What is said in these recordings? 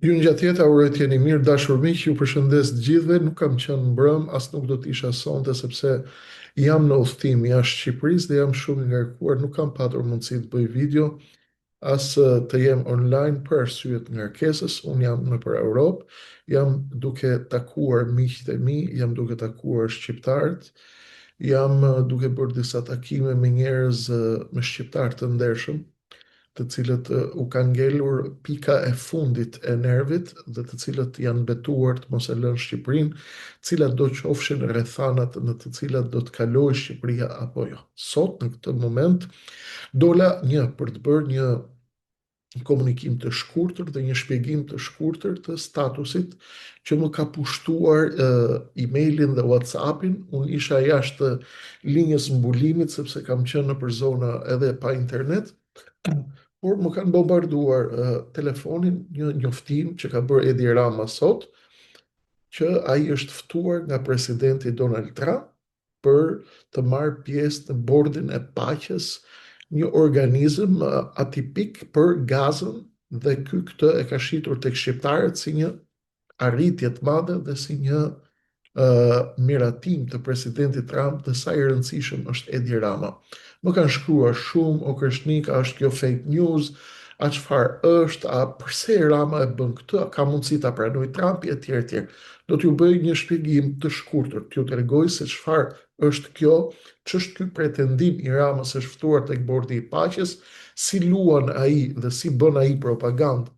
Ju ngjatë jeta, uroj të jeni mirë, dashur miq, ju përshëndes të gjithëve, nuk kam qenë mbrëm, as nuk do të isha sonte sepse jam në udhëtim jashtë Shqipërisë dhe jam shumë i ngarkuar, nuk kam patur mundësi të bëj video, as të jem online për arsye të ngarkesës, unë jam nëpër Europë, jam duke takuar miqtë e mi, jam duke takuar shqiptarët, jam duke bërë disa takime me njerëz, me shqiptarë të ndershëm, të cilët u ka ngelur pika e fundit e nervit dhe të cilët janë betuar të mos e lënë Shqipërinë, cilat do qofshin rrethanat në të cilat do të kalojë Shqipëria apo jo. Sot në këtë moment dola një për të bërë një komunikim të shkurtër dhe një shpjegim të shkurtër të statusit që më ka pushtuar emailin dhe WhatsAppin. Unë isha jashtë linjës mbulimit sepse kam qenë nëpër zona edhe pa internet, por më kanë bombarduar telefonin një njoftim që ka bërë Edi Rama sot, që ai është ftuar nga presidenti Donald Trump për të marrë pjesë në bordin e paqes, një organizëm atipik për Gazën dhe ky këtë e ka shitur tek shqiptarët si një arritje të madhe dhe si një miratim të presidentit Trump dhe sa i rëndësishëm është Edi Rama. Më kanë shkruar shumë, o Kreshnik, a është kjo fake news, a çfarë është, a përse Rama e bën këtë, a ka mundësi ta pranojë Trumpi etj etj. Do t'ju bëj një shpjegim të shkurtër, t'ju tregoj se çfarë është kjo, ç'është ky pretendim i Ramës është ftuar tek Bordi i Paqes, si luan ai dhe si bën ai propagandë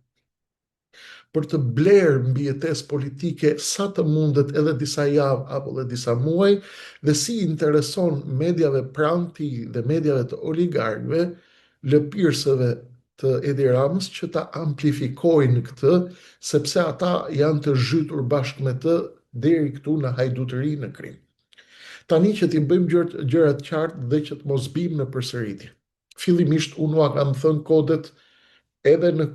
për të blerë mbijetesë politike sa të mundet edhe disa javë apo dhe disa muaj dhe si i intereson mediave pranë tij dhe mediave të oligarkëve, lëpirsëve të Edi Ramës që ta amplifikojnë këtë, sepse ata janë të zhytur bashkë me të deri këtu në hajdutëri në krim. Tani që t'i bëjmë gjërat qartë dhe që të mos bimë në përsëritje. Fillimisht unë ua kam thënë kodet edhe në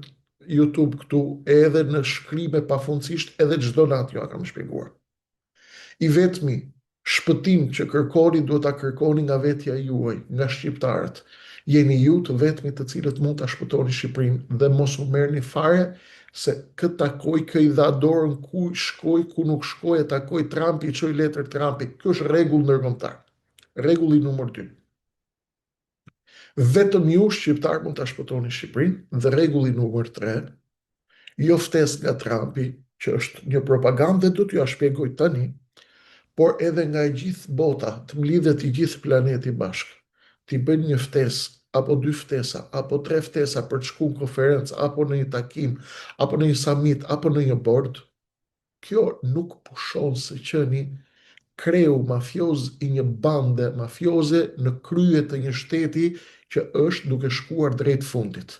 YouTube këtu, edhe në shkrime pafundësisht, edhe çdo natë jua kam shpjeguar. I vetmi shpëtim që kërkoni duhet ta kërkoni nga vetja juaj, nga shqiptarët. Jeni ju të vetmit të cilët mund ta shpëtoni Shqipërinë dhe mos u merrni fare se kë takoi, kë i dha dorën, ku shkoi, ku nuk shkoi, e takoi Trumpi, i çoi letër Trumpi. Ky është rregull ndërkombëtar. Rregulli numër 2. Vetëm ju shqiptarë mund ta shpëtoni Shqipërinë dhe rregulli numër 3, jo ftesë nga Trumpi, që është një propagandë dhe do t'jua shpjegoj tani, por edhe nga e gjithë bota, të mblidhet i gjithë planeti bashkë, t'i bëjnë një ftesë apo dy ftesa apo tre ftesa për të shku në konferencë apo në një takim apo në një samit apo në një bord, Kjo nuk pushon së qeni kreu mafioz i një bande mafioze në krye të një shteti që është duke shkuar drejt fundit.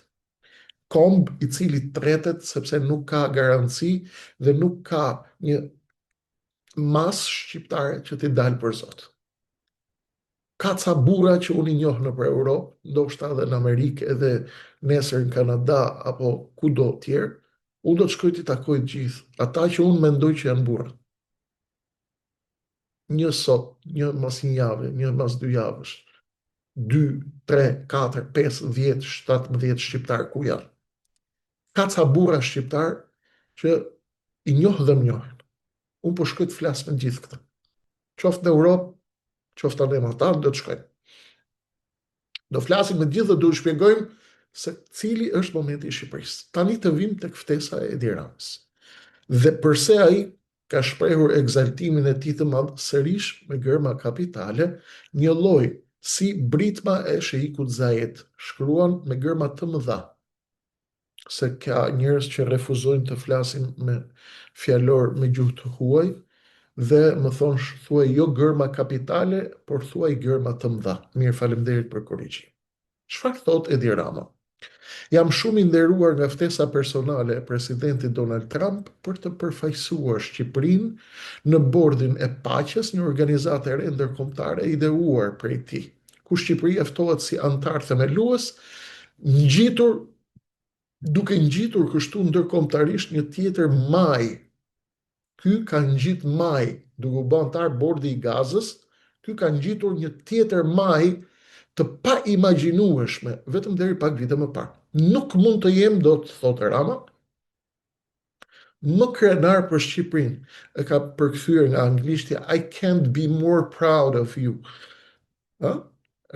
Komb i cili tretet sepse nuk ka garanci dhe nuk ka një masë shqiptare që t'i dalë për zot. Ka ca burra që unë i njoh nëpër Europë, ndoshta edhe në Amerikë edhe nesër në Kanada apo kudo tjerë, unë do të shkoj t'i takoj të gjithë, ata që unë mendoj që janë burra. Një sot, një mas një jave, një mas dy javësh, dy, tre, katër, pesë, 10, 17 shqiptarë ku janë. Ka ca burra shqiptarë që i njoh dhe më njohin. Unë po shkoj të flas me gjithë këta. Qoftë në Europë, qoftë anë matanë, do të shkojmë. Do flasim me gjithë dhe do u shpjegojmë se cili është momenti i Shqipërisë. Tani të vim tek ftesa e Edi Ramës. Dhe përse ai ka shprehur ekzaltimin e tij të madh sërish me gërma kapitale, një lloj si britma e sheikut Zayed, shkruan me gërma të mëdha se ka njerëz që refuzojnë të flasin me fjalor me gjuhë të huaj dhe më thonë thuaj jo gërma kapitale, por thuaj gërma të mëdha. Mirë, faleminderit për korrigjim. Çfarë thotë Edi Rama? Jam shumë i nderuar nga ftesa personale e presidentit Donald Trump për të përfaqësuar Shqipërinë në bordin e paqes, një organizatë e re ndërkombëtare e ideuar prej tij. ku Shqipëria ftohet si anëtar themelues, ngjitur duke ngjitur kështu ndërkombëtarisht një tjetër majë. Ky ka ngjit majë, duke u bë anëtar bordi i Gazës, ky ka ngjitur një tjetër majë të paimagjinueshme, vetëm deri pak vite më parë. Nuk mund të jem, do të thotë Rama. më krenar për Shqipërinë. E ka përkthyer nga anglishtja I can't be more proud of you. Ë?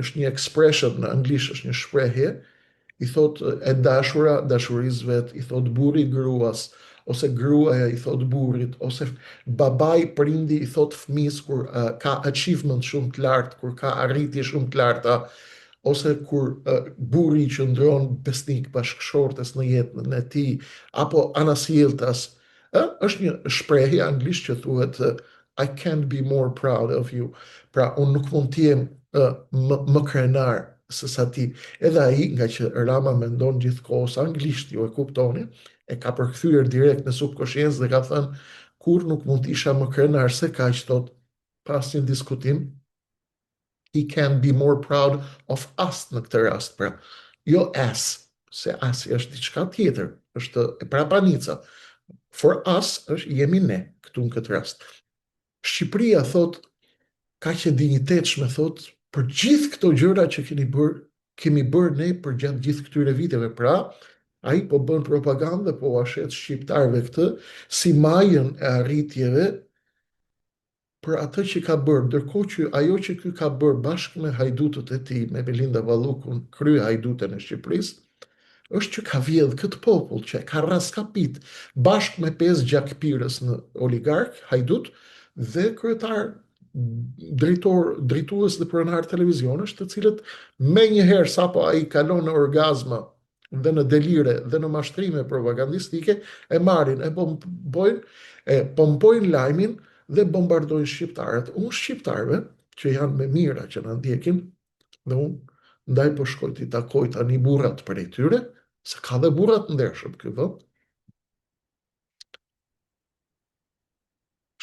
Është një expression në anglisht, është një shprehje, i thot e dashura dashurisë vet, i thot burri gruas, ose gruaja i thot burrit, ose babai prindi i thot fëmijës kur uh, ka achievement shumë të lartë, kur ka arritje shumë të larta, ose kur uh, burri qëndron besnik bashkëshortes në jetën e tij, apo anasjelltas, ë, është një shprehje anglisht që thuhet I can't be more proud of you. Pra, unë nuk mund të jem uh, më, më krenar se sa ti. Edhe ai, nga që Rama mendon gjithkohës anglisht, ju e kuptoni, e ka përkthyer direkt në subkoshiencë dhe ka thënë kur nuk mund të isha më krenar se kaq thot pa asnjë diskutim he can't be more proud of us në këtë rast, pra. Jo ass, se ass është diçka tjetër, është e prapanica. For us është jemi ne këtu në këtë rast. Shqipëria thot kaq e dinjitetshme thot për gjithë këto gjëra që keni bërë, kemi bërë ne për gjatë gjithë këtyre viteve. Pra, ai po bën propagandë dhe po ua shet shqiptarëve këtë si majën e arritjeve për atë që ka bërë, ndërkohë që ajo që ky ka bërë bashkë me hajdutët e tij, me Belinda Ballukun, krye hajduten e Shqipërisë, është që ka vjedh këtë popull, që e ka rraskapit bashkë me pesë gjakpirës në oligark, hajdut dhe kryetar drejtor, drejtues dhe pronar televizionesh, të cilët menjëherë sapo ai kalon në orgazma dhe në delire dhe në mashtrime propagandistike e marrin, e pompojnë, e pompojnë lajmin dhe bombardojnë shqiptarët. Unë shqiptarëve, që janë me mijëra që na ndjekin, dhe unë ndaj po shkoj t'i takoj tani burrat prej tyre, se ka dhe burrat ndershëm ky vend.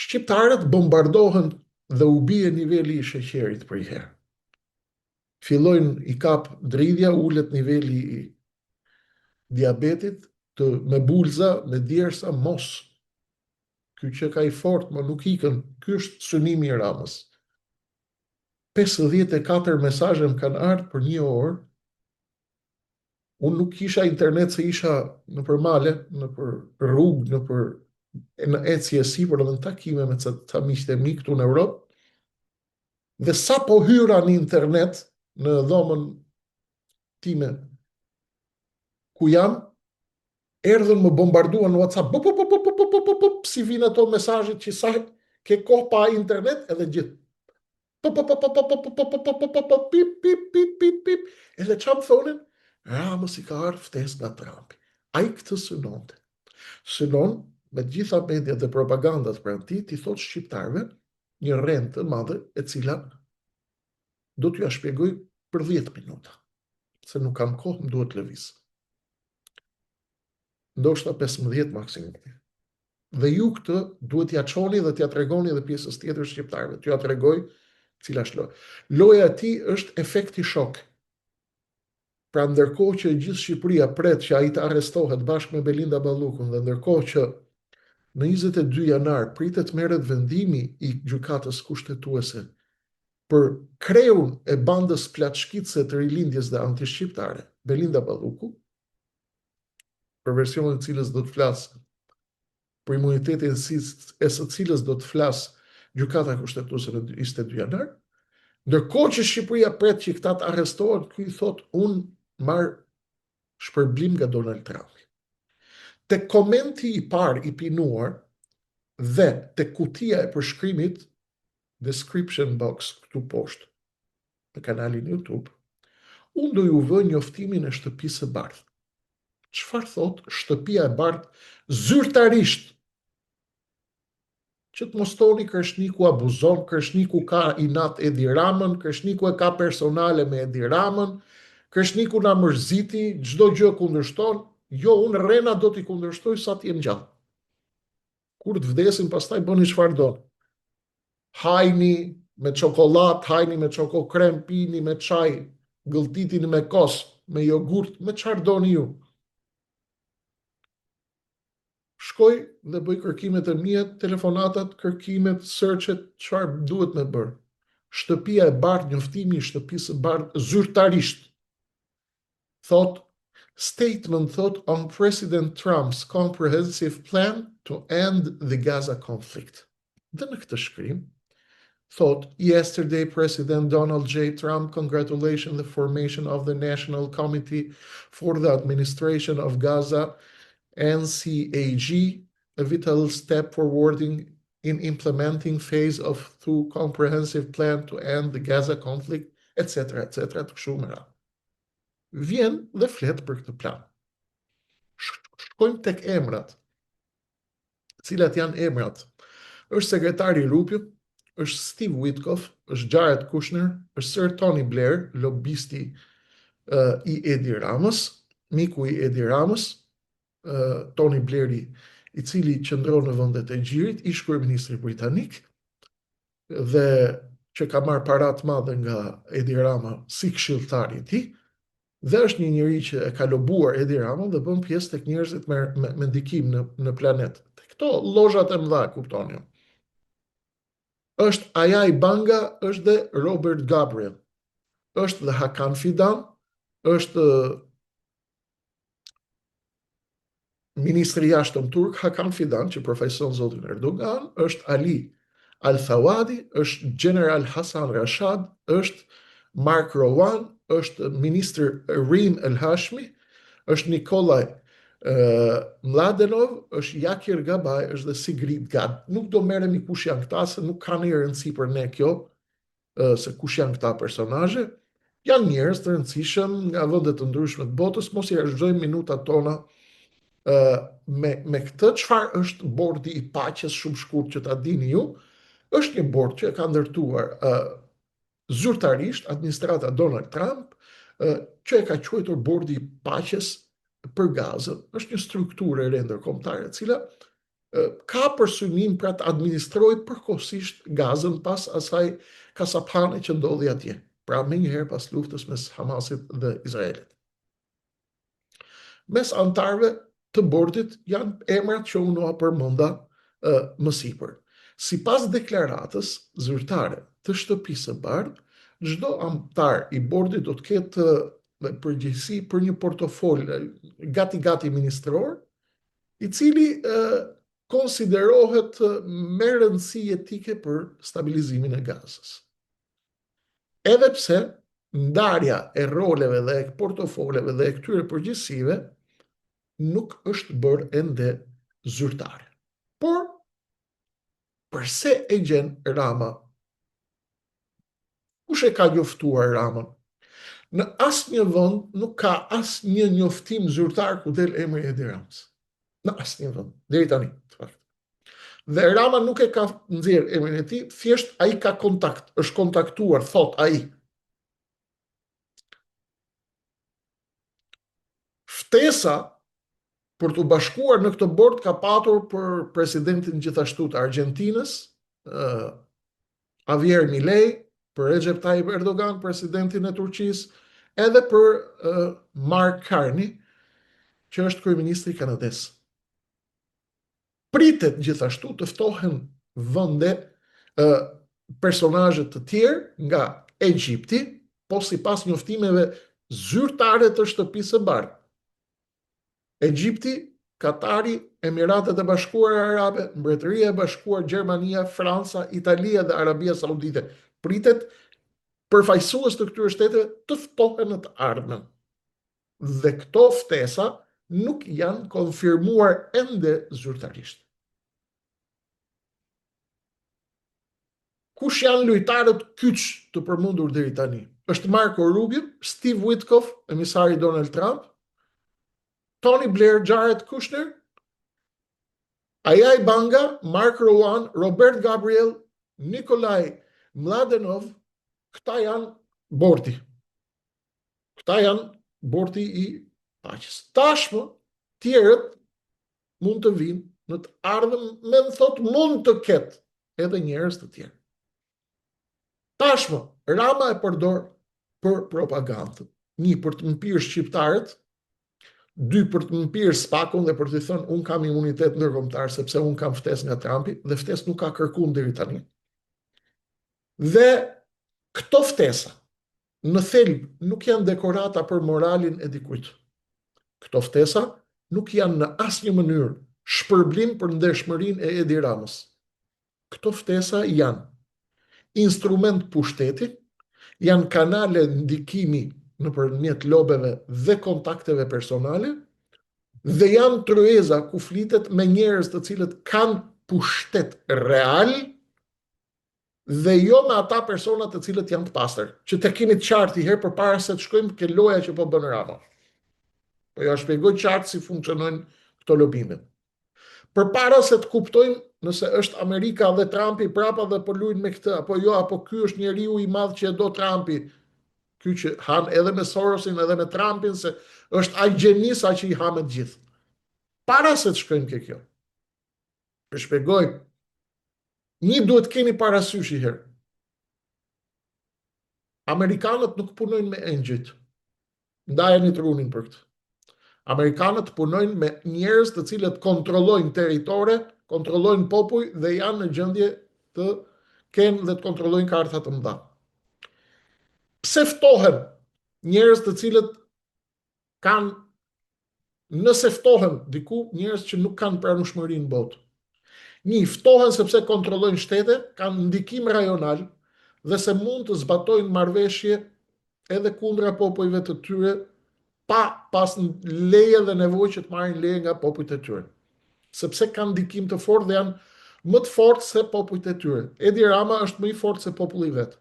Shqiptarët bombardohen dhe u bie niveli i sheqerit përnjëherë. Fillojnë i kap dridhja, ulet niveli i diabetit, të me bulza, me djersa, mos. Ky që ka i fort, më nuk ikën. Ky është synimi i Ramës. 54 mesazhe më kanë ardhur për një orë. Unë nuk kisha internet se isha nëpër male, nëpër rrugë, nëpër në ecje e sipër edhe në takime me ca, ca miqtë e mi këtu në Europë. Dhe sa po hyra në internet, në dhomën time, ku jam, erdhën më bombarduan në WhatsApp, bup, bup, bup, bup, bup, bup, bup, si vinë ato mesazhet që sa ke kohë pa internet edhe gjithë. Pop, pop, pop, pop, pop, pop, pop, pop, pop, pop, pip, pip, pip, pip, pip. Edhe ça më thonin? Ramës i ka ardhur ftesë nga Trumpi. Ai këtë synonte. Synon me të gjitha mediat dhe propagandat pranë tij t'i thotë shqiptarëve një rrenë të madhe e cila do t'jua shpjegoj për 10 minuta, se nuk kam kohë, më duhet të lëviz. Ndoshta 15 maksimumi. Dhe ju këtë duhet t'ia çoni dhe t'ia tregoni edhe pjesës tjetër shqiptarëve, t'jua tregoj cila është loja. Loja e tij është efekti shok. Pra ndërkohë që e gjithë Shqipëria pret që ai të arrestohet bashkë me Belinda Ballukun dhe ndërkohë që në 22 janar pritet merret vendimi i Gjykatës Kushtetuese për kreun e bandës plaçkitëse të rilindjes dhe antishqiptare, Belinda Balluku, për versionin e cilës do të flas për imunitetin e së cilës do të flas Gjykata Kushtetuese në 22 janar, ndërkohë që Shqipëria pret që këta të arrestohen, ky i thotë unë marr shpërblim nga Donald Trump. Te komenti i parë i pinuar dhe te kutia e përshkrimit description box këtu poshtë në kanalin YouTube, unë do ju vë njoftimin e Shtëpisë së Bardhë. Çfarë thotë Shtëpia e Bardhë zyrtarisht? Që të mos thoni Kreshniku abuzon, Kreshniku ka inat Edi Ramën, Kreshniku e ka personale me Edi Ramën, Kreshniku na mërziti, çdo gjë kundërshton, jo unë rrena do t'i kundërshtoj sa të jem gjallë. Kur të vdesim pastaj bëni çfarë doni. Hajni me çokollatë, hajni me çokokrem, pini me çaj, gëlltitini me kos, me jogurt, me çfarë doni ju. Shkoj dhe bëj kërkimet e mia, telefonatat, kërkimet, searchet, çfarë duhet me bërë. Shtëpia e Bardhë, njoftimi i Shtëpisë së Bardhë zyrtarisht thotë Statement thotë on President Trump's comprehensive plan to end the Gaza conflict. Dhe në këtë shkrim thotë yesterday President Donald J. Trump congratulated the formation of the National Committee for the Administration of Gaza NCAG a vital step forward in implementing phase of the comprehensive plan to end the Gaza conflict, etc., etc., të kështu me radhë. Vjen dhe flet për këtë plan. Shkojmë tek emrat. Cilat janë emrat? Është sekretari Rubio, është Steve Witkoff, është Jared Kushner, është Sir Tony Blair, lobisti uh, i Edi Ramës, miku i Edi Ramës, uh, Tony Blairi, i cili qëndron në vendet e gjirit, ish kryeministri britanik dhe që ka marrë para të madhe nga Edi Rama si këshilltar i tij, dhe është një njeri që e ka lobuar Edi Ramën dhe bën pjesë tek njerëzit me, me, me ndikim në, në planet. Te këto lozhat e mëdha, kuptoni. Është Ajay Banga, është dhe Robert Gabriel. Është dhe Hakan Fidan, është Ministri i Jashtëm turk Hakan Fidan, që përfaqëson zotin Erdogan, është Ali Al-Thawadi, është Gjeneral Hasan Rashad, është Mark Rowan, është ministër Rim El Hashmi, është Nikolaj Mladenov, është Jakir Gabay, është dhe Sigrid Gad. Nuk do merremi kush janë këta, se nuk ka ndonjë rëndësi për ne kjo, se kush janë këta personazhe, janë njerëz të rëndësishëm nga vende të ndryshme të botës, mos i harxhojmë minutat tona me me këtë çfarë është bordi i paqes shumë shkurt që ta dini ju, është një bord që e ka ndërtuar zyrtarisht administrata Donald Trump, që e ka quajtur bordi i paqes për Gazën. Është një strukturë e re ndërkombëtare e cila ka për synim pra të administrojë përkohësisht Gazën pas asaj kasaphane që ndodhi atje, pra menjëherë pas luftës mes Hamasit dhe Izraelit. Mes anëtarëve të bordit janë emrat që unë ua përmenda më sipër. Sipas deklaratës zyrtare të Shtëpisë së Bardhë, çdo anëtar i bordit do të ketë përgjegjësi për një portofol gati gati ministror, i cili konsiderohet me rëndësi jetike për stabilizimin e Gazës. Edhe pse ndarja e roleve dhe e portofoleve dhe e këtyre përgjegjësive nuk është bërë ende zyrtare. Por përse e gjen Rama Kush e ka njoftuar Ramën? Në asnjë vend nuk ka asnjë njoftim zyrtar ku del emri i Edi Ramës. Në asnjë vend, deri tani, të fakt. Dhe Rama nuk e ka nxjerrë emrin e tij, thjesht ai ka kontakt, është kontaktuar, thotë ai. Ftesa për t'u bashkuar në këtë bord ka patur për presidentin gjithashtu të Argjentinës, Javier Milei, për Recep Tayyip Erdogan, presidentin e Turqisë, edhe për uh, Mark Carney, që është kryeministri i Kanadës. Pritet gjithashtu të ftohen vende uh, personazhe të tjerë nga Egjipti, po sipas njoftimeve zyrtare të Shtëpisë së Bardhë. Egjipti, Katari, Emiratet e Bashkuara Arabe, Mbretëria e Bashkuar, Gjermania, Franca, Italia dhe Arabia Saudite. Pritet përfaqësues të këtyre shteteve të ftohen në të ardhmen. Dhe këto ftesa nuk janë konfirmuar ende zyrtarisht. Kush janë lojtarët kyç të përmendur deri tani? Është Marco Rubio, Steve Witkoff, emisari Donald Trump, Tony Blair, Jared Kushner, Ajay Banga, Mark Rowan, Robert Gabriel, Nikolaj Mladenov, këta janë bordi. Këta janë bordi i paqes. Tashmë, tjerët mund të vijnë në të ardhmen thotë mund të ketë edhe njerëz të tjerë. Tashmë, Rama e përdor për propagandë. Një, për të mpirë shqiptarët, dy, për të mpirë SPAK-un dhe për të thënë unë kam imunitet ndërkombëtar sepse unë kam ftesë nga Trumpi dhe ftesë nuk ka kërkun deri tani. Dhe këto ftesa në thelb nuk janë dekorata për moralin e dikujt. Këto ftesa nuk janë në asnjë mënyrë shpërblim për ndershmërinë e Edi Ramës. Këto ftesa janë instrument pushteti, janë kanale ndikimi nëpërmjet lobeve dhe kontakteve personale dhe janë tryeza ku flitet me njerëz të cilët kanë pushtet real dhe jo me ata persona të cilët janë të pastër. Që të kemi të qartë një herë përpara se të shkojmë ke loja që po bën Rama. Po jua shpjegoj qartë si funksionojnë këto lobime. Përpara se të kuptojmë nëse është Amerika dhe Trumpi prapa dhe po luajnë me këtë apo jo, apo ky është njeriu i madh që e do Trumpi, ky që han edhe me Sorosin edhe me Trumpin se është aq gjeni sa që i ha me të gjithë. Para se të shkojmë ke kjo. E shpjegoj. Një duhet të keni parasysh një herë. Amerikanët nuk punojnë me engjëjt. Ndajeni trunin për këtë. Amerikanët punojnë me njerëz të cilët kontrollojnë territore, kontrollojnë popuj dhe janë në gjendje të kenë dhe të kontrollojnë karta të mëdha. Pse ftohen njerëz të cilët kanë nëse ftohen diku njerëz që nuk kanë pranueshmëri në botë. Një, ftohen sepse kontrollojnë shtete, kanë ndikim rajonal dhe se mund të zbatojnë marrëveshje edhe kundra popujve të tyre pa pas leje dhe nevojë që të marrin leje nga popujt e tyre. Sepse kanë ndikim të fortë dhe janë më të fortë se popujt e tyre. Edi Rama është më i fortë se populli i vet.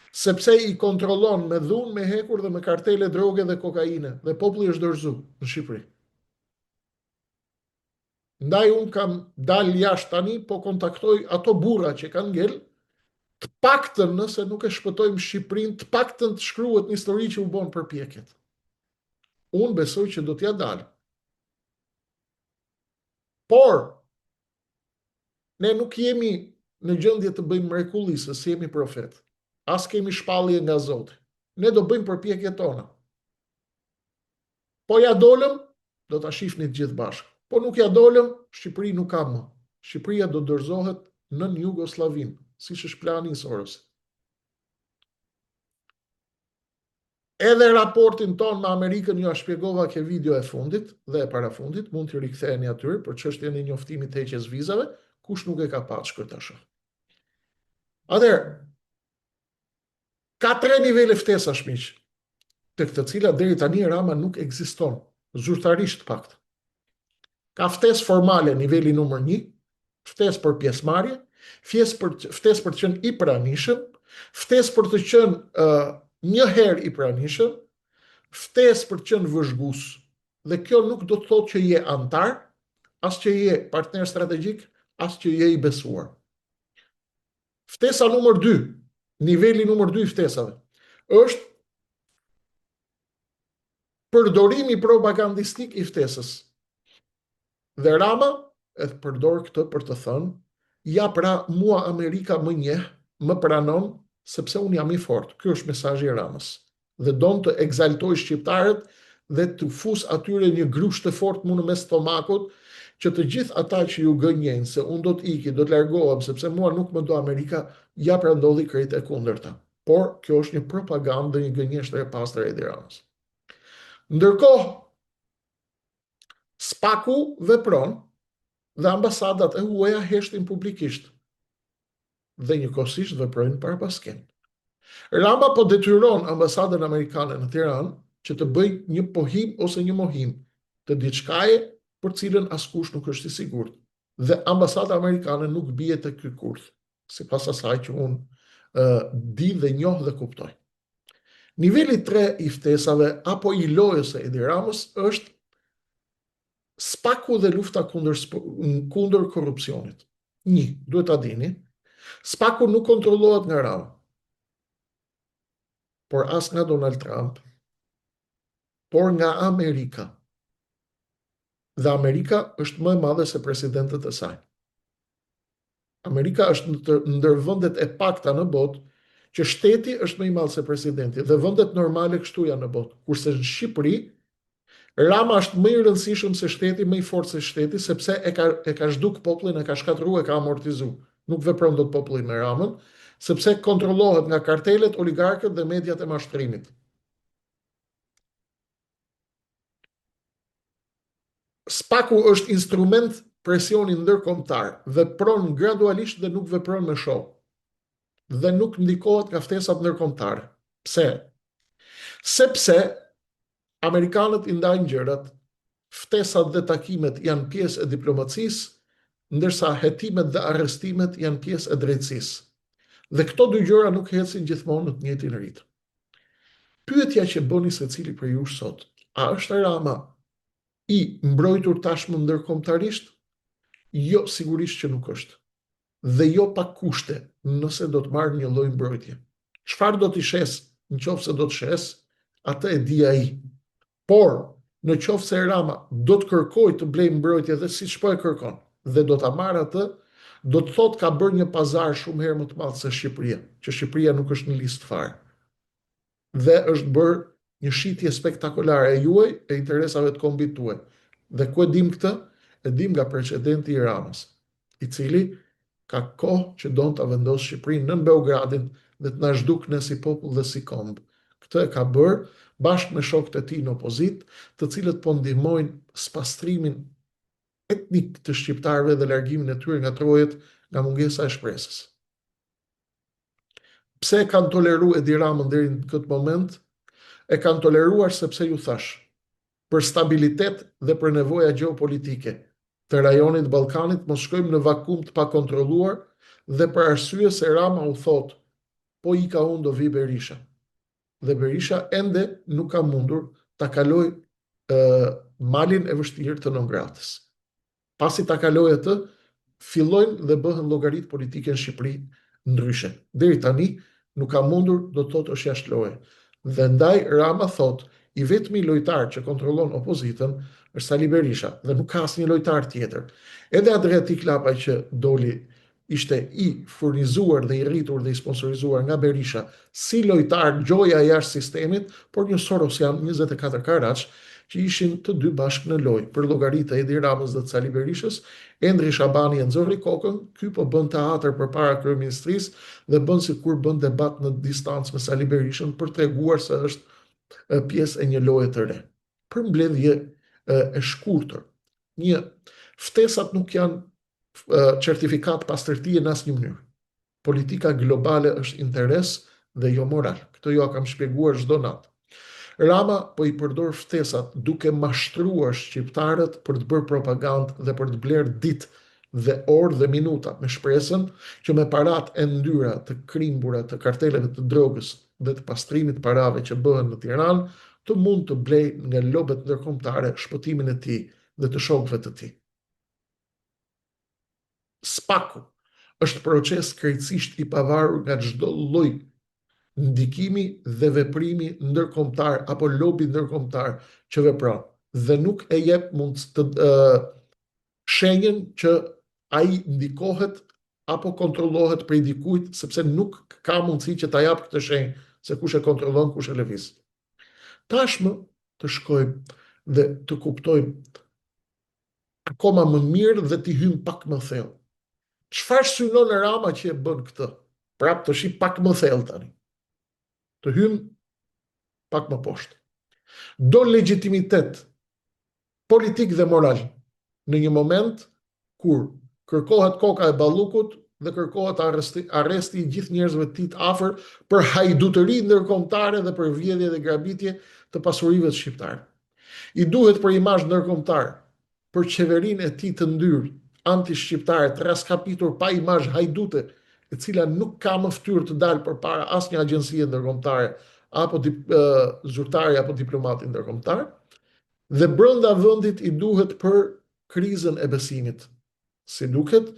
Sepse i kontrollon me dhunë, me hekur dhe me kartele droge dhe kokaine dhe populli është dorëzu në Shqipëri. Ndaj unë kam dalë jashtë tani, po kontaktoj ato burra që kanë ngel, të paktën nëse nuk e shpëtojmë Shqipërinë, të paktën të shkruhet në histori që u bonë përpjekjet. Unë besoj që do t'ia dalim. Por, Ne nuk jemi në gjendje të bëjmë mrekulli se s'jemi profetë. As kemi shpallje nga Zoti. Ne do bëjmë përpjekjet tona. Po ia dolëm, do ta shihni të gjithë bashkë. Po nuk ia dolëm, Shqipëri nuk ka më. Shqipëria do dorëzohet nën Jugosllavinë, siç është plani i Sorosit. Edhe raportin tonë me Amerikën jua shpjegova ke video e fundit dhe e parafundit, mund t'i riktheheni atyre për çështjen e njoftimit të heqjes vizave, kush nuk e ka pa të shkojë ta shohë. Atëherë, ka tre nivele ftesash miq, tek të cilat deri tani Rama nuk ekziston, zyrtarisht të paktën. Ka ftesë formale niveli numër 1, ftesë për pjesëmarrje, ftesë për ftesë për të qenë i pranishëm, ftesë për të qenë uh, një herë i pranishëm, ftesë për të qenë vëzhgues. Dhe kjo nuk do të thotë që je anëtar, as që je partner strategjik, as që je i besuar. Ftesa numër 2, niveli numër 2 i ftesave, është përdorimi propagandistik i ftesës. Dhe Rama e përdor këtë për të thënë, ja pra mua Amerika më njeh, më pranon, sepse unë jam i fortë. Ky është mesazhi i Ramës. Dhe don të ekzaltojë shqiptarët dhe t'u fusë atyre një grusht të fortë mu në mes stomakut, që të gjithë ata që ju gënjejnë se unë do të iki, do të largohem, sepse mua nuk më do Amerika, ja pra ndodhi krejt e kundërta. Por kjo është një propagandë dhe një gënjeshtër e pastër e Edi Ramës. Ndërkohë, Spaku vepron dhe ambasadat e huaja heshtin publikisht dhe njëkohësisht veprojnë prapaskenë. Rama po detyron ambasadën amerikane në Tiranë që të bëjë një pohim ose një mohim të diçkaje për cilën askush nuk është i sigurt dhe ambasada amerikane nuk bie te ky kurth. sipas asaj që unë di dhe njoh dhe kuptoj. Niveli 3 i ftesave apo i lojës së Edi Ramës është Spaku dhe lufta kundër kundër korrupsionit. Një, duhet ta dini, Spaku nuk kontrollohet nga Rama, por as nga Donald Trump, por nga Amerika. Dhe Amerika është më e madhe se presidentët e saj. Amerika është ndër vendet e pakta në botë që shteti është më i madh se presidenti dhe vendet normale kështu janë në botë. Kurse në Shqipëri Rama është më i rëndësishëm se shteti, më i fortë se shteti, sepse e ka e ka zhduk popullin, e ka shkatërru, e ka amortizu. Nuk vepron dot populli me Ramën, sepse kontrollohet nga kartelet, oligarkët dhe mediat e mashtrimit. Spaku është instrument presioni ndërkombëtar, vepron gradualisht dhe nuk vepron me show. Dhe nuk ndikohet nga ftesat ndërkombëtare. Pse? Sepse amerikanët i ndajnë gjërat, ftesat dhe takimet janë pjesë e diplomacisë, ndërsa hetimet dhe arrestimet janë pjesë e drejtësisë. Dhe këto dy gjëra nuk ecin gjithmonë në të njëjtin ritëm. Pyetja që bëni secili prej jush sot, a është Rama i mbrojtur tashmë ndërkombëtarisht? Jo, sigurisht që nuk është. Dhe jo pa kushte, nëse do të marrë një lloj mbrojtje. Çfarë do t'i shesë, në qoftë se do të shesë, atë e di ai. Por, në qoftë se Rama do të kërkojë të blejë mbrojtje dhe siç po e kërkon, dhe do ta marrë atë, do të thotë ka bërë një pazar shumë herë më të madh se Shqipëria, që Shqipëria nuk është në listë fare. Dhe është bërë një shitje spektakolare e juaj e interesave të kombit tuaj. Dhe ku e dimë këtë? E dimë nga precedenti i Ramës, i cili ka kohë që don ta vendosë Shqipërinë nën Beogradin dhe të na zhdukë ne si popull dhe si komb. Këtë e ka bërë bashkë me shokët e tij në opozitë, të cilët po ndihmojnë spastrimin etnik të shqiptarëve dhe largimin e tyre nga trojet nga mungesa e shpresës. Pse e kanë toleru Edi Ramën deri në këtë moment? E kanë toleruar sepse ju thashë, për stabilitet dhe për nevoja gjeopolitike të rajonit të Ballkanit mos shkojmë në vakum të pakontrolluar dhe për arsye se Rama u thotë po ika unë do vijë Berisha. Dhe Berisha ende nuk ka mundur ta kalojë malin e vështirë të non gratës. Pasi ta kalojë atë, fillojnë dhe bëhen llogaritë politike në Shqipëri ndryshe. Deri tani nuk ka mundur, do të thotë është jashtë loje. Dhe ndaj Rama thotë, i vetmi lojtar që kontrollon opozitën është Sali Berisha dhe nuk ka asnjë lojtar tjetër. Edhe Adriatik Lapaj që doli ishte i furnizuar dhe i rritur dhe i sponsorizuar nga Berisha si lojtar gjoja jashtë sistemit, por një Sorosian 24 karaç që ishin të dy bashkë në lojë për llogari të Edi Ramës dhe të Sali Berishës, Endri Shabani e nxorri kokën, ky po bën teatër përpara kryeministrisë dhe bën sikur bën debat në distancë me Sali Berishën për treguar se është pjesë e një loje të re. Përmbledhje e shkurtër. Një, ftesat nuk janë certifikatë pastërtie në asnjë mënyrë. Politika globale është interes dhe jo moral. Këtë jua kam shpjeguar çdo natë. Rama po i përdor ftesat duke mashtruar shqiptarët për të bërë propagandë dhe për të blerë ditë dhe orë dhe minuta me shpresën që me paratë e ndyra të krimbura të karteleve të drogës dhe të pastrimit të parave që bëhen në Tiranë të mund të blejë nga lobet ndërkombëtare shpëtimin e tij dhe të shokëve të tij. SPAK-u është proces krejtësisht i pavarur nga çdo lloj ndikimi dhe veprimi ndërkombëtar apo lobi ndërkombëtar që vepron dhe nuk e jep mund të shenjën që ai ndikohet apo kontrollohet prej dikujt sepse nuk ka mundësi që ta japë këtë shenjë se kush e kontrollon, kush e lëviz. Tashmë të shkojmë dhe të kuptojmë akoma më mirë dhe t'i hyjmë pak më thellë. Çfarë synon Rama që e bën këtë? Prapë të shih pak më thellë tani. Të hyjmë pak më poshtë. Do legjitimitet politik dhe moral në një moment kur kërkohet koka e Ballukut dhe kërkohet arresti, arresti i gjithë njerëzve të tij të afër për hajdutëri ndërkombëtare dhe për vjedhje dhe grabitje të pasurive të shqiptarëve. I duhet për imazh ndërkombëtar, për qeverinë e tij të ndyrë, antishqiptare, të rraskapitur pa imazh hajdute, e cila nuk ka më fytyrë të dalë përpara asnjë agjencie ndërkombëtare apo dip, zyrtari apo diplomati ndërkombëtar, dhe brenda vendit i duhet për krizën e besimit. Si duket,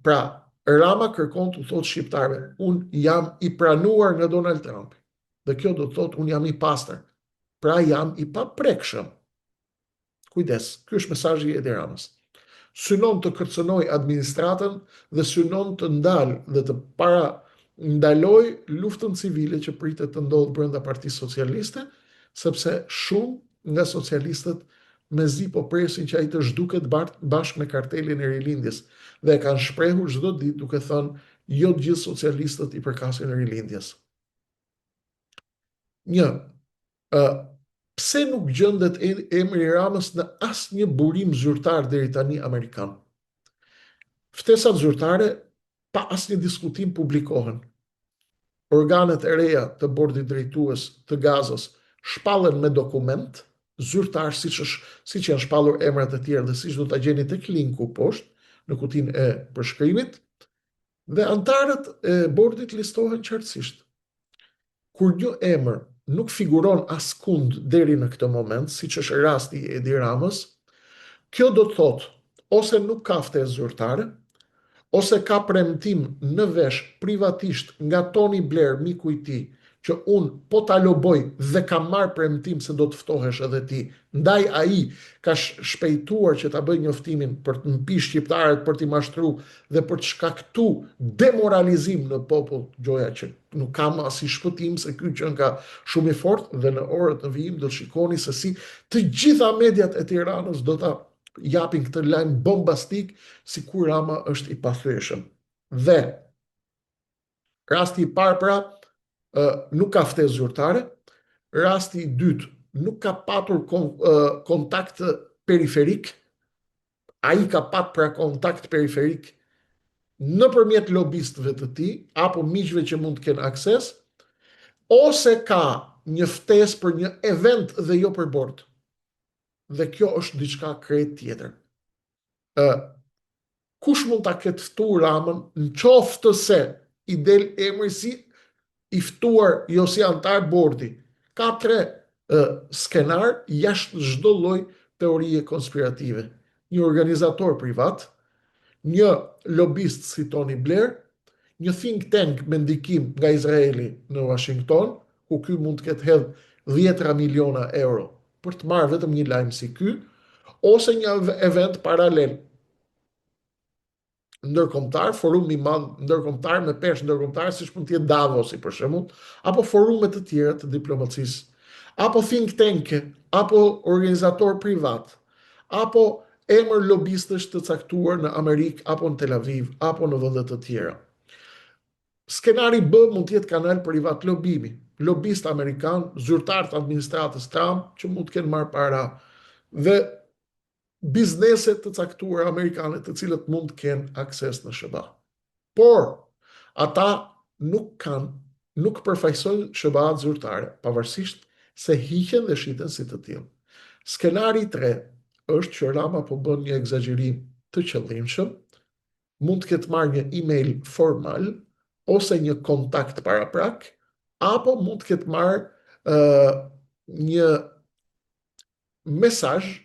pra Rama kërkon t'u thotë shqiptarëve, unë jam i pranuar nga Donald Trump. Dhe kjo do të thotë unë jam i pastër. Pra jam i paprekshëm. Kujdes, ky është mesazhi i Edi Ramës. Synon të kërcënojë administratën dhe synon të ndalë dhe të parandalojë luftën civile që pritet të ndodhë brenda Partisë Socialiste, sepse shumë nga socialistët mezi po presin që ai të zhduket bashkë me kartelin e Rilindjes dhe e kanë shprehur çdo ditë duke thënë jo të gjithë socialistët i përkasin Rilindjes. Një, ë. Pse nuk gjendet emri i Ramës në asnjë burim zyrtar deri tani amerikan? Ftesat zyrtare pa asnjë diskutim publikohen. Organet e reja të bordit drejtues të Gazës shpallen me dokument zyrtar siç është siç janë shpallur emrat e tjerë dhe siç do ta gjeni tek linku poshtë në kutinë e përshkrimit dhe anëtarët e bordit listohen qartësisht. Kur një emër nuk figuron askund deri në këtë moment, siç është rasti i Edi Ramës, kjo do të thotë ose nuk ka ftesë zyrtare, ose ka premtim në vesh privatisht nga Tony Blair, miku i tij, që unë po ta loboj dhe kam marrë premtim se do të ftohesh edhe ti. Ndaj ai ka shpejtuar që ta bëjë njoftimin për të mpi shqiptarët, për t'i mashtru dhe për të shkaktu demoralizim në popull, gjoja që nuk ka më asnjë shpëtim se ky qenka shumë i fortë dhe në orët në vijim do të shikoni se si të gjitha mediat e Tiranës do ta japin këtë lajm bombastik sikur Rama është i pathyeshëm. Dhe rasti i parë pra nuk ka ftesë zyrtare, rasti i dytë nuk ka patur kontakt periferik, ai ka pat pra kontakt periferik nëpërmjet lobistëve të tij apo miqve që mund të kenë akses, ose ka një ftesë për një event dhe jo për bord. Dhe kjo është diçka krejt tjetër. Ë kush mund ta ketë ftu Ramën në qoftë se i del emri si i ftuar, jo si anëtar bordi. Ka tre skenar jashtë çdo lloj teorie konspirative. Një organizator privat, një lobist si Tony Blair, një think tank me ndikim nga Izraeli në Washington, ku ky mund të ketë hedh dhjetëra miliona euro për të marrë vetëm një lajm si ky, ose një event paralel ndërkombëtar, forum i madh ndërkombëtar me peshë ndërkombëtare, siç mund të jetë Davosi për shembull, apo forume të tjera të diplomacisë, apo think tank-e, apo organizator privat, apo emër lobistësh të caktuar në Amerikë apo në Tel Aviv apo në vende të tjera. Skenari B mund të jetë kanal privat lobimi, lobistë amerikanë, zyrtarë të administratës Trump që mund të kenë marrë para dhe biznese të caktuara amerikane të cilët mund të kenë akses në SHBA. Por, ata nuk kanë, nuk përfaqësojnë SHBA-të zyrtare, pavarësisht se hiqen dhe shiten si të tillë. Skenari i tre është që Rama po bën një ekzagjerim të qëllimshëm, mund të ketë marrë një email formal ose një kontakt paraprak, apo mund të ketë marrë uh, një mesazh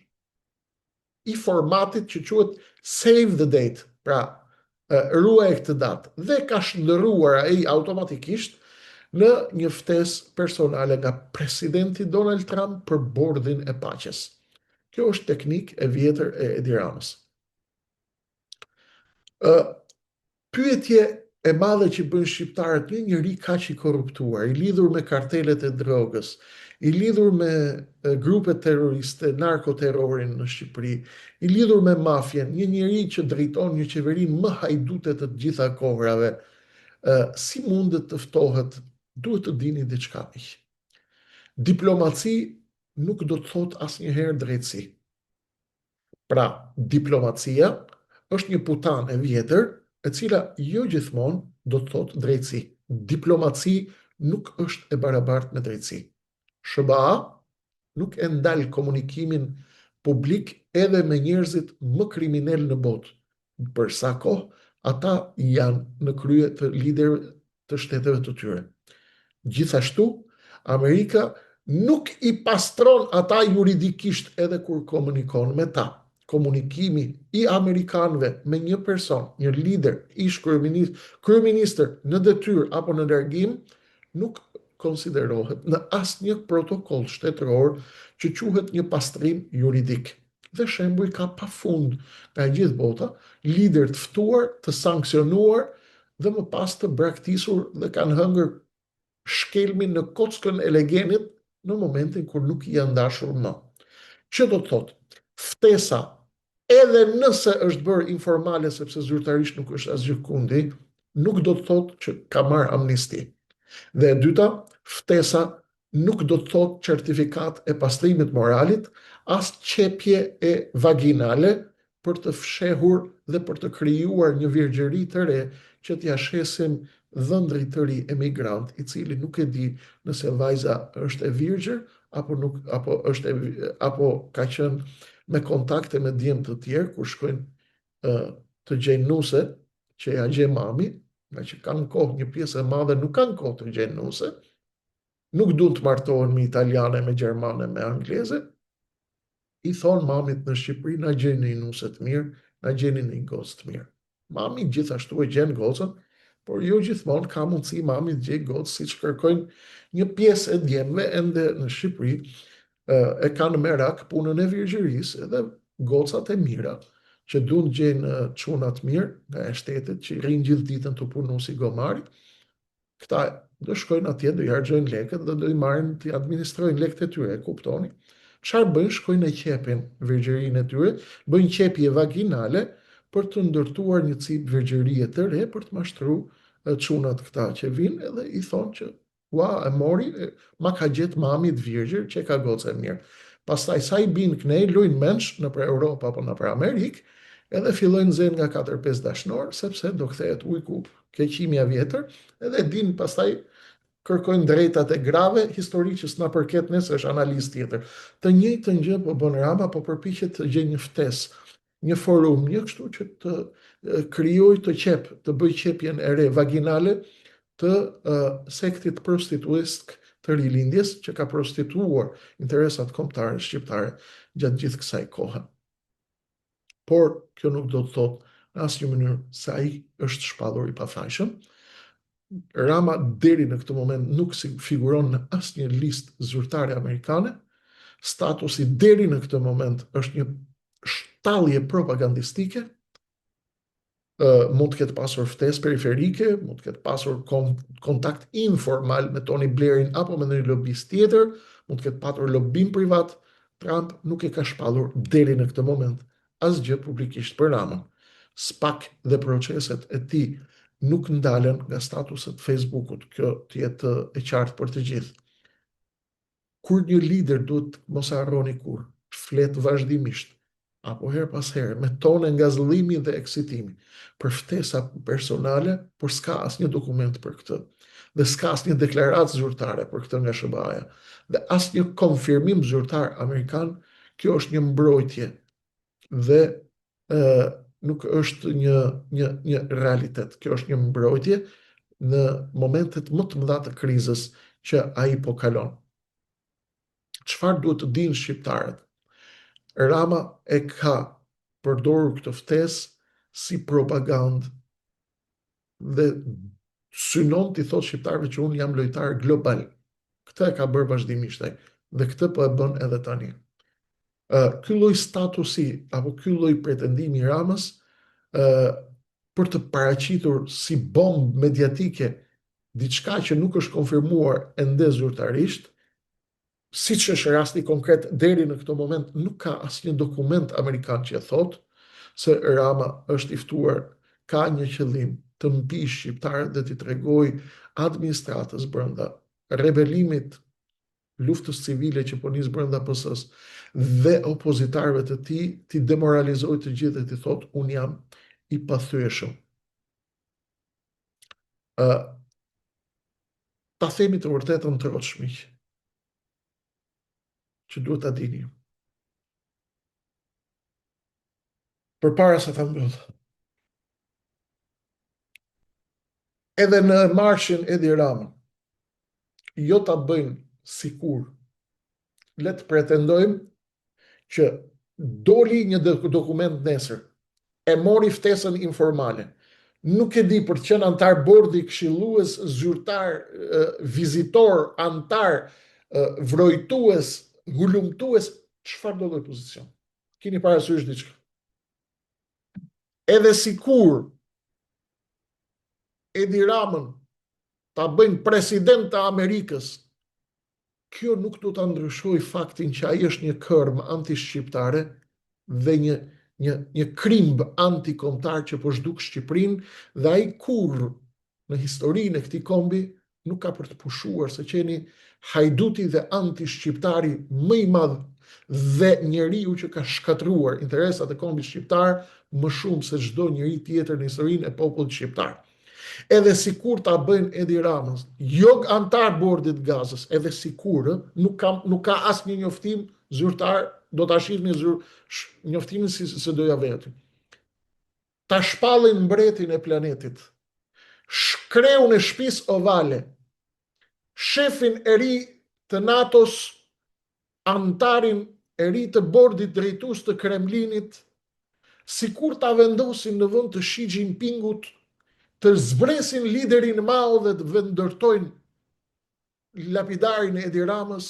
i formatit që quhet save the date, pra ruaje këtë datë dhe ka shndërruar ai automatikisht në një ftesë personale nga presidenti Donald Trump për bordin e paqes. Kjo është teknikë e vjetër e Edi Ramës. Ë pyetje e madhe që bëjnë shqiptarët, një njeri kaq i korruptuar, i lidhur me kartelet e drogës, i lidhur me grupet terroriste, narkoterrorin në Shqipëri, i lidhur me mafien, një njeri që drejton një qeveri më hajdute të të gjitha kohërave, ë si mundet të ftohet? Duhet të dini diçka miq. Diplomaci nuk do të thotë asnjëherë drejtësi. Pra, diplomacia është një putanë e vjetër, e cila jo gjithmonë do të thotë drejtësi. Diplomaci nuk është e barabartë me drejtësi. SHBA nuk e ndal komunikimin publik edhe me njerëzit më kriminelë në botë, për sa kohë ata janë në krye të liderëve të shteteve të tyre. Gjithashtu, Amerika nuk i pastron ata juridikisht edhe kur komunikon me ta. Komunikimi i amerikanëve me një person, një lider, ish kryeministër, kryeministër në detyrë apo në largim, nuk konsiderohet në asnjë protokoll shtetëror që quhet një pastrim juridik. Dhe shembuj ka pafund nga e gjithë bota, liderë të ftuar, të sanksionuar dhe më pas të braktisur dhe kanë hëngër shkelmin në kockën e legenit në momentin kur nuk i janë dashur më. Që do të thotë, ftesa edhe nëse është bërë informale sepse zyrtarisht nuk është asgjëkundi, nuk do të thotë që ka marrë amnisti. Dhe e dyta, ftesa nuk do të thotë certifikatë e pastrimit moralit, as qepje e vaginale për të fshehur dhe për të krijuar një virgjëri të re që t'ia shesim dhëndrit të ri emigrant, i cili nuk e di nëse vajza është e virgjër apo nuk apo është e, apo ka qenë me kontakte me djem të tjerë kur shkojnë të gjejnë nuse që ja gjen mami, ngaqë kanë kohë një pjesë e madhe nuk kanë kohë të gjejnë nuse, nuk duan të martohen me italiane, me gjermane, me angleze, i thonë mamit në Shqipëri na gjeni një nuse të mirë, na gjeni një gocë të mirë. Mami gjithashtu e gjen gocën, por jo gjithmonë ka mundësi mami të gjejë gocë siç kërkojnë një pjesë e djemve ende në Shqipëri, e kanë merak punën e virgjërisë edhe gocat e mira që duan të gjejnë çuna të mirë nga e shtetit që rrinë gjithë ditën tu punu si gomari, Këta do shkojnë atje, do i harxhojnë lekët dhe do i marrin t'i administrojnë lekët e tyre, e kuptoni? Çfarë bëjnë? Shkojnë e qepin virgjërinë e tyre, bëjnë qepje vaginale për të ndërtuar një cipë virgjërie të re për të mashtru çunat këta që vijnë edhe i thonë që ua e mori, ma ka gjetë mami të virgjër që ka gocë e mirë. Pastaj sa i binë kënej, lujnë mendsh nëpër Europë apo nëpër Amerikë, edhe fillojnë zenë nga 4-5 dashnorë, sepse do kthehet ujku ke qimja vjetër, edhe din pastaj kërkojnë drejtat e grave, histori që s'na përket ne se është analizë tjetër. Të njëjtën gjë po bën Rama, po përpiqet të gjejë një ftesë, një forum, një kështu që të krijojë të qep, të bëjë qepjen e re vaginale të uh, sektit prostituesk të rilindjes që ka prostituuar interesat kombëtare shqiptare gjatë gjithë kësaj kohe. Por kjo nuk do të thotë në asnjë mënyrë se ai është shpallur i pafajshëm. Rama deri në këtë moment nuk si figuron në asnjë listë zyrtare amerikane. Statusi deri në këtë moment është një shtallje propagandistike mund të ketë pasur ftesë periferike, mund të ketë pasur kontakt informal me Tony Blairin apo me ndonjë lobist tjetër, mund të ketë patur lobim privat, Trump nuk e ka shpallur deri në këtë moment asgjë publikisht për Ramën. SPAK dhe proceset e tij nuk ndalen nga statuset Facebookut, kjo të jetë e qartë për të gjithë. Kur një lider duhet mos e harroni kurrë, flet vazhdimisht, apo herë pas here, me tone ngazëllimi dhe eksitimi, për ftesa personale, por s'ka asnjë dokument për këtë, dhe s'ka asnjë deklaratë zyrtare për këtë nga SHBA-ja, dhe asnjë konfirmim zyrtar amerikan, kjo është një mbrojtje dhe ë nuk është një një një realitet. Kjo është një mbrojtje në momentet më të mëdha të krizës që ai po kalon. Çfarë duhet të dinë shqiptarët? Rama e ka përdorur këtë ftesë si propagandë dhe synon t'i thotë shqiptarëve që unë jam lojtar global. Këtë e ka bërë vazhdimisht ai dhe këtë po e bën edhe tani. Uh, ky lloj statusi apo ky lloj pretendimi i Ramës uh, për të paraqitur si bombë mediatike diçka që nuk është konfirmuar ende zyrtarisht, siç është rasti konkret deri në këtë moment nuk ka asnjë dokument amerikan që e thotë se Rama është i ftuar ka një qëllim të mpijë shqiptarët dhe t'i tregojë administratës brenda rebelimit luftës civile që po nis brenda PS-së dhe opozitarëve të tij, t'i demoralizojë të gjithë dhe t'i thotë unë jam i pathyeshëm. Ë ta themi të vërtetën troç miq, që duhet ta dini. Përpara se ta mbyll. Edhe në marshin Edi Ramën, jo ta bëjnë sikur, le të pretendojmë që doli një dokument nesër, e mori ftesën informale, nuk e di për të qenë anëtar bordi, këshillues, zyrtar, vizitor, anëtar, vrojtues, hulumtues, çfarëdo lloj pozicion. Kini parasysh diçka. Edhe sikur Edi Ramën ta bëjnë president të Amerikës, kjo nuk do ta ndryshojë faktin që ai është një kërmë antishqiptare dhe një një një krimb antikombëtar që po zhduk Shqipërinë dhe ai kurrë në historinë e këtij kombi nuk ka për të pushuar së qeni hajduti dhe antishqiptari më i madh dhe njeriu që ka shkatërruar interesat e kombit shqiptar më shumë se çdo njeri tjetër në historinë e popullit shqiptar. Edhe sikur ta bëjnë Edi Ramës, jo anëtar bordit të Gazës, edhe sikur, nuk ka nuk ka asnjë njoftim zyrtar, do ta shihni zyr, njoftimin si se do ja vë aty. Ta shpallin mbretin e planetit, kreun e shtëpisë ovale, shefin e ri të NATO-s, anëtarin e ri të bordit drejtues të Kremlinit, sikur ta vendosin në vend të Xi Jinpingut, të zbresin liderin Mao dhe të vendndërtojnë lapidarin e Edi Ramës,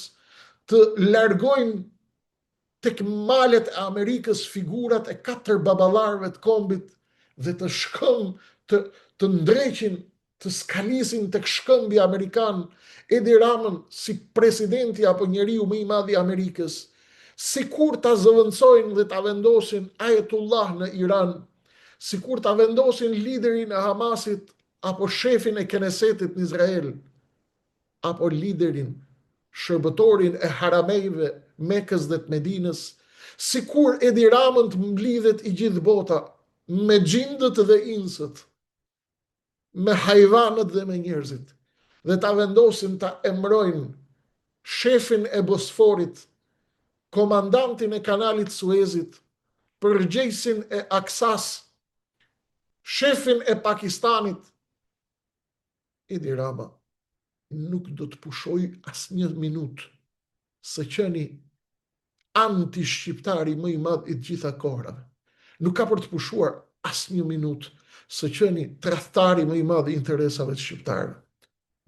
të largojnë tek malet e Amerikës figurat e katër baballarëve të kombit dhe të shkëm të të ndreqin të skalisin tek shkëmbi amerikan Edi Ramën si presidenti apo njeriu më i madh i Amerikës, sikur ta zëvendësojnë dhe ta vendosin Ayatollah në Iran, sikur ta vendosin liderin e Hamasit apo shefin e Knessetit në Izrael, apo liderin, shërbëtorin e haramejve, Mekës dhe të Medinës, sikur Edi Ramën të mblidhet i gjithë bota, me xhindët dhe insët, me hajvanët dhe me njerëzit, dhe ta vendosin ta emërojnë shefin e Bosforit, komandantin e kanalit Suezit, përgjegjësin e Aksas, shefin e Pakistanit, Edi Rama nuk do të pushojë asnjë minutë së qeni anti-shqiptari më i madh i të gjitha kohrave. Nuk ka për të pushuar asnjë minutë së qeni tradhtari më i madh i interesave të shqiptarëve.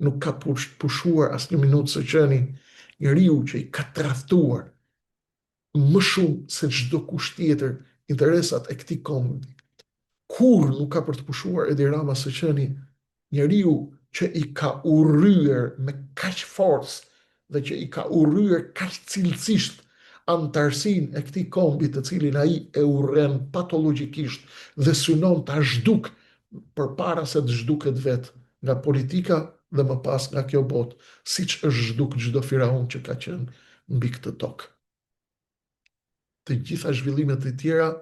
Nuk ka pushuar asnjë minutë së qeni njeriu që i ka tradhtuar më shumë se çdokush tjetër interesat e këtij kombi. Kurrë nuk ka për të pushuar Edi Rama së qeni njeriu që i ka urryer me kaq forcë dhe që i ka urryer kaq cilësisht anëtarësinë e këtij kombi të cilin ai e urren patologjikisht dhe synon ta zhdukë përpara se të zhduket vetë nga politika dhe më pas nga kjo botë, siç është zhduk çdo firaun që ka qenë mbi këtë tokë. Të gjitha zhvillimet e tjera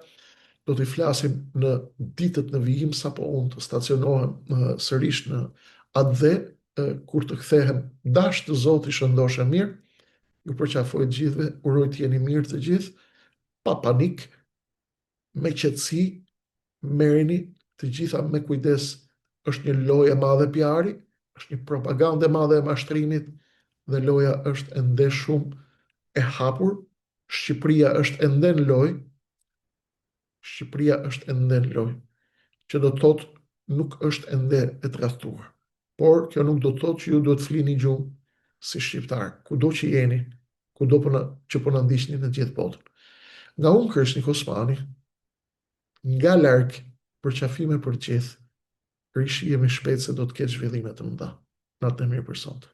do t'i flasim në ditët në vijim sapo unë të stacionohem sërish në atdhe kur të kthehem dashtë Zoti shëndosh e mirë. Ju përqafoj të gjithëve, uroj të jeni mirë të gjithë, pa panik, me qetësi, merrini të gjitha me kujdes, është një lojë e madhe PR-i, është një propagandë e madhe e mashtrimit dhe loja është ende shumë e hapur. Shqipëria është ende në lojë. Shqipëria është ende në lojë, që do të thotë nuk është ende e tradhtuar. Por kjo nuk do të thotë që ju duhet të flini gjumë si shqiptarë, kudo që jeni, kudo po na, që po na ndiqni në gjithë botën. Nga unë Kreshnik Osmani, nga larg, përqafime për të gjithë, rishihemi shpejt se do të ketë zhvillime të mëdha. Natën e mirë për sonte.